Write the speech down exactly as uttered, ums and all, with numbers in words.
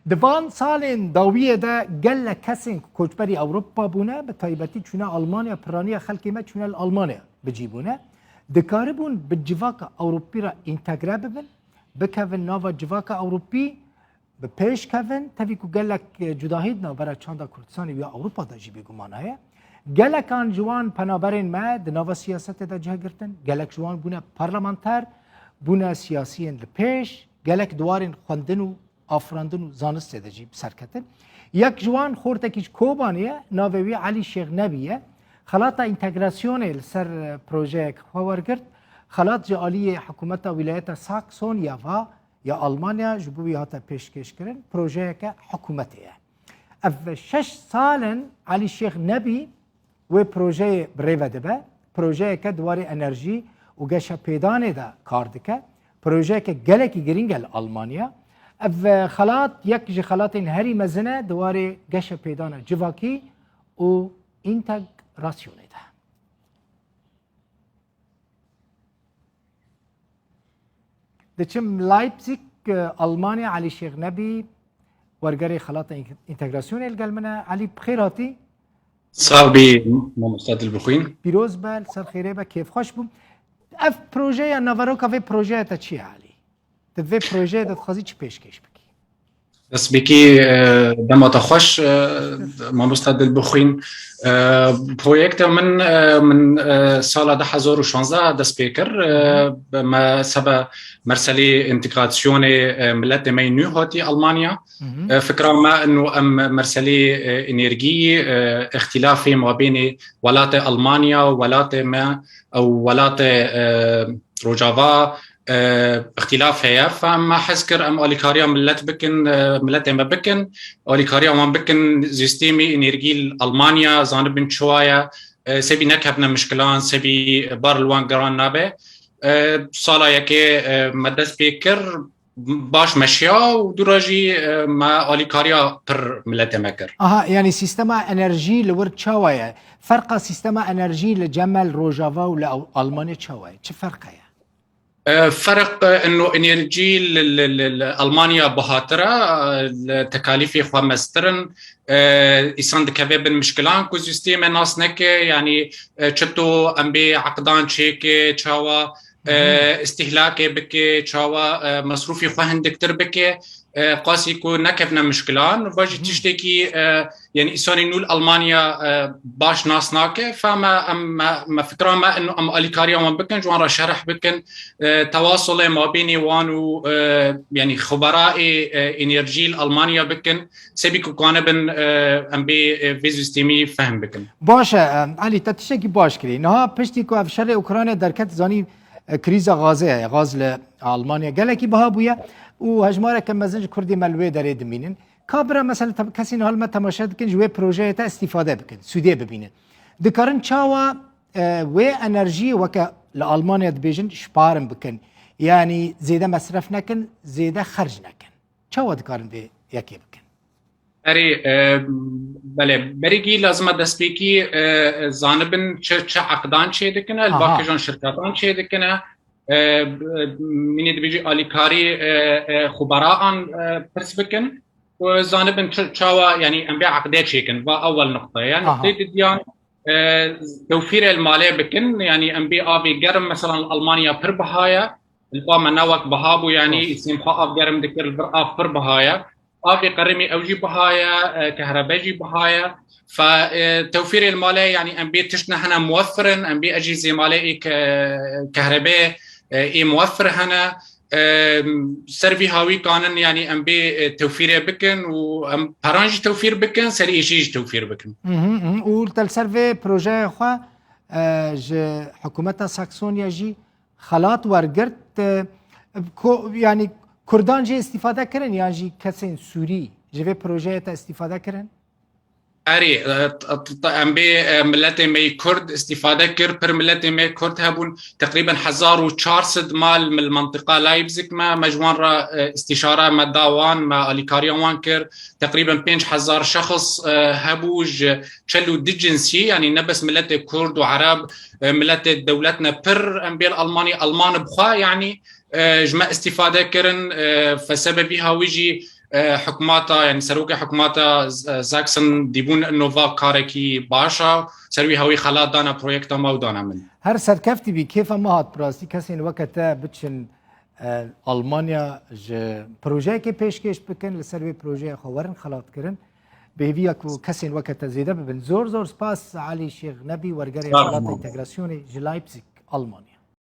Di van salên dawiyê de gelek kesên ku koçberî Ewropa bûne, bi taybetî çûne Almanya, piraniya xelkê me çûne li Almanya bi cî bûne, dikaribûn bi civaka Ewropî re întegre bibin, bikevin nava civaka Ewropî, bi pêş kevin, tevî ku gelek, e, cudahî di navbera çanda Kurdistanê û ya Ewropa de jî bêguman heye. Gelekan ji wan penaberên me di nava siyasetê de cih girtin, gelek ji wan bûne parlamenter, bûne siyasiyên li pêş, gelek di warên xwendin û afirandin û zanistê de jî bi ser ketin. Yek ji wan xortekî ji Kobanê ye, navê wî Elî Şêx Nebî ye. Xelata întegrasyonê li ser, e, projeyek xwe wergirt. Xelat ji aliyê hikûmeta wîlayeta Saksonî ya va ya Almanya ji bo wî hate pêşkêşkirin, projeyeke hikûmetê ye. Ev şeş sal in Elî Şêx Nebî wê projeyê bi rê ve dibe. Projeyeke di warê enerjî û geşepêdanê de kar dike. Projeyeke gelekî girîng e li Almanya. Ev xelat yek ji xelatên herî mezin e di warê geşepêdana civakî û întegrasyonê de. Diçim Leipzig, e, Almanya, Elî Şêx Nebî, wergerê xelata Întegrasyonê li gel min e. Elî, bi xêr hatî. Sax bî, mamosta Dilbixwîn. Pîroz be, li ser xêrê be, kêfxweş bûm. Ev projeya, naveroka vê projeyê te çi ye, Elî? Tu vê projeyê de dixwazî çi pêşkêş bikî? Destpêkî, e, dema te xweş, e, mamosta Dilbixwîn. E, proyekta min, e, min, e, sala du hezar û şanzdeh dest pê kir. E, me sebe merselê întegrasyonê, e, miletê me yê nû hatî Almanya. E, fikra me ino em merselê, e, enerjî, e, îxtîlafê mabênê welatê Almanya û welatê me û welatê, e, Rojava, e, îxtîlaf heye. Fe me hez kir em alîkariya milet bikin, e, miletê me bikin, alîkariya wan bikin, sîstemê enerjî li Almanya zanibin çawa ye, e, sebî nekevne mişkilan, sebî bar li wan giran nabe. E, sala yekê, e, me dest pê kir, baş meşiya û dûra jî, e, me alîkariya pir miletê me kir. Aha, yanî sîstema enerjî li wir çawa ye? Ferqa sîstema enerjî li cem me li Rojava û li Ew-, Almanya çawa ye? Çi ferq heye? E, ferq, e, ino enerjî li, li, li, li Almanya bihatir e, e, li tekalîfê xwe mestir in. E, îsan dikeve bin mişkilan ku sîstemê nas neke, yanî, e, çito em bê eqdan çêke, çawa, e, îstîhlakê bike, çawa, e, mesrûfê xwe hindiktir bike, e, qasî ku nekevne mişkilan. Va jî tiştekî, e, yanî îsanê nû li Almanya, e, baş nas nake. Fe me, em, me, me fikra me ino em alîkariya wan bikin, ji wan re şerh bikin, e, tewasulê mabênê wan û, e, yanî xuberaê, e, enerjî li Almanya bikin, sebî ku kanibin, e, em bê, e, vê sîstemî fehm bikin. Baş e, em, Elî, te tiştekî baş kirî. Niha piştî ku ev şerê Ukraynayê derket, zanî, e, krîza gazê ye, gaz li Almanya gelekî biha bûye û hejmareke mezin ji Kurdê me li wê derê dimînin. Ka bira mesela te-, kesên hal me temaşe dikin, ji wê projeyê te îstîfade bikin, sûdê bibînin. Dikarin çawa, e, wê enerjiyê weke li Almanya dibêjin, şparin bikin. Yanî zêde mesref nekin, zêde xerc nekin. Çawa dikarin vê yekê bikin? Erê, e, belê, berî gî lazim e destpêkî, e, zanibin çi, çi eqdan çê dikine, li Aha. Bakijan şirketan çê dikine, e, mînê dibêjî alîkarî, e, e, xuberaan, e, pirs bikin û zanibin çi, çawa, yanî em bê eqdê çêkin. Va ewel nuqte ye. Aha. Nuqteyê didiyan, e, tewfîrê li malê bikin, yanî em bê avê germ, mesela li Almanya pir biha ye. Li ba me ne wek biha bû, yanî Rast. Îsîm xwe av germ dikir, li vir av pir biha ye. Avê qerimî ew jî biha ye, e, kehrebe jî biha ye. Fe, e, tewfîrê li malê, yanî em bê tişt ne hene muwefir in, em bê ez jî zê malê ê ke-, kehrebe, e, ê muwefir hene. E, ser vî hawî kanin, yanî em bê, e, tewfîrê bikin û em peran jî tewfîr bikin, serê êşî jî tewfîr bikin. Mhm, mhm. Û te li ser vê projeyê xwe, e, ji hikûmeta Saksonîya jî xelat wergirt, e, ko-, yanî Kurdan jê îstîfade kirin yan jî kesên Sûrî ji vê projeyê te îstîfade kirin? Erê, e, t-, t-, t-, em bê, e, miletê me yê Kurd îstîfade kir, pir miletê me Kurd hebûn, teqrîben hezar û çar sed mal min li mentiqa Leipzig me, me ji wan re, e, îstîşare me da wan, me alîkariya wan kir, teqrîben pênc hezar şexs, e, hebû ji çel û du cinsî, yanî ne bes miletê Kurd û Ereb, e, miletê dewletne pir, em bê li Almanî, Alman bi xwe, yanî, e, ji me îstîfade kirin, e, fe sebebî hawî jî, e, hikûmeta, yani serokê hikûmeta Z-, e, Saxon dîbûn inno va karekî baş a, ser wî hewî xelat dana proyekta me û dana min. Her serkeftî bî, kêfa me hat bi rastî kesên weke te biçin, e, Almanya ji projeyekê pêşkêş bikin, li ser wê projeyê xwe werin xelatkirin. Bi hêviya ku kesên weke te zêde bibin. Zor zor spas Elî Şêx Nebî, wergerê Sağ ol. Xelata Întegrasyonê ji Leipzig, Almanya.